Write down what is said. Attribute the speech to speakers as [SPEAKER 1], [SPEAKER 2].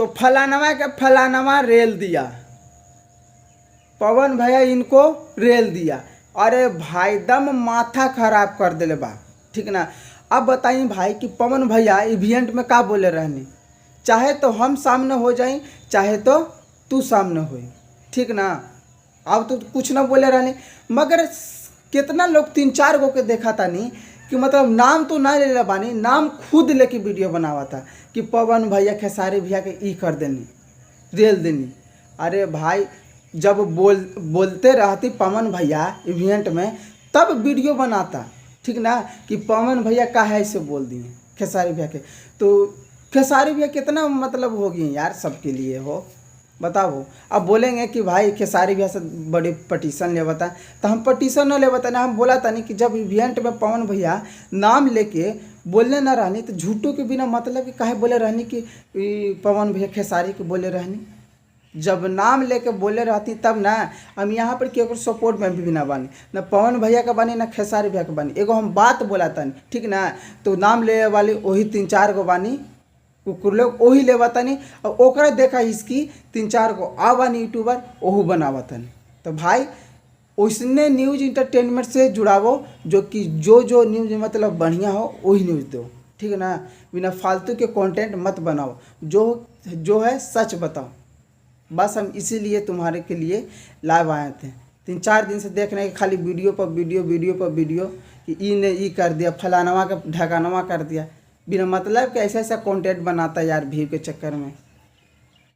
[SPEAKER 1] तो फलानवा के फलानवा रेल दिया, पवन भैया इनको रेल दिया। अरे भाई दम माथा खराब कर दिले बा, ठीक ना। अब बताई भाई कि पवन भैया इवेंट में का बोले रहनी, चाहे तो हम सामने हो जाई चाहे तो तू सामने होई, ठीक ना। अब तो कुछ ना बोले रहनी, मगर कितना लोग 3-4 गो के देखा तानी कि मतलब नाम तो ना ले बानी, नाम खुद लेके वीडियो बनावा था कि पवन भैया खेसारी भैया के ई कर देनी, रेल देनी। अरे भाई जब बोलते रहती पवन भैया इवेंट में तब वीडियो बनाता, ठीक ना, कि पवन भैया का है ऐसे बोल दिए खेसारी भैया के। तो खेसारी भैया कितना मतलब होगी यार सबके लिए हो, बताओ। अब बोलेंगे कि भाई खेसारी भैया से बड़ी पटिशन ले बता, तो हम पटिशन न ले बता ना, हम बोला था नहीं कि जब इवेंट में पवन भैया नाम लेके बोलने ना रहनी तो झूठों के बिना मतलब कि काहे बोले रहनी कि पवन भैया खेसारी के बोले रहनी। जब नाम लेके बोले रहती तब ना। हम यहाँ पर केकरो सपोर्ट में भी ना बानी, ना पवन भैया के बानी ना खेसारी भैया के बानी। एगो हम बात बोला तानी, ठीक ना, तो नाम ले वाली वही 3-4 गो बानी कुकुर लोग वही ले बतानी, और ओकरा देखा इसकी 3-4 गो आ बानी यूट्यूबर ओहू बनावतनी। तो भाई उसने न्यूज़ इंटरटेनमेंट से जुड़ावो, जो कि जो जो न्यूज़ मतलब बढ़िया हो वही न्यूज़ दो, ठीक है ना। बिना फालतू के कंटेंट मत बनाओ, जो जो है सच बताओ। बस हम इसीलिए तुम्हारे के लिए लाइव आए थे। 3-4 दिन से देख रहे हैं खाली वीडियो पर वीडियो, वीडियो पर वीडियो कि ई ने ई कर दिया, फलानवा के ढकानवा कर दिया, बिना मतलब के ऐसा ऐसा कंटेंट बनाता यार भीड़ के चक्कर में।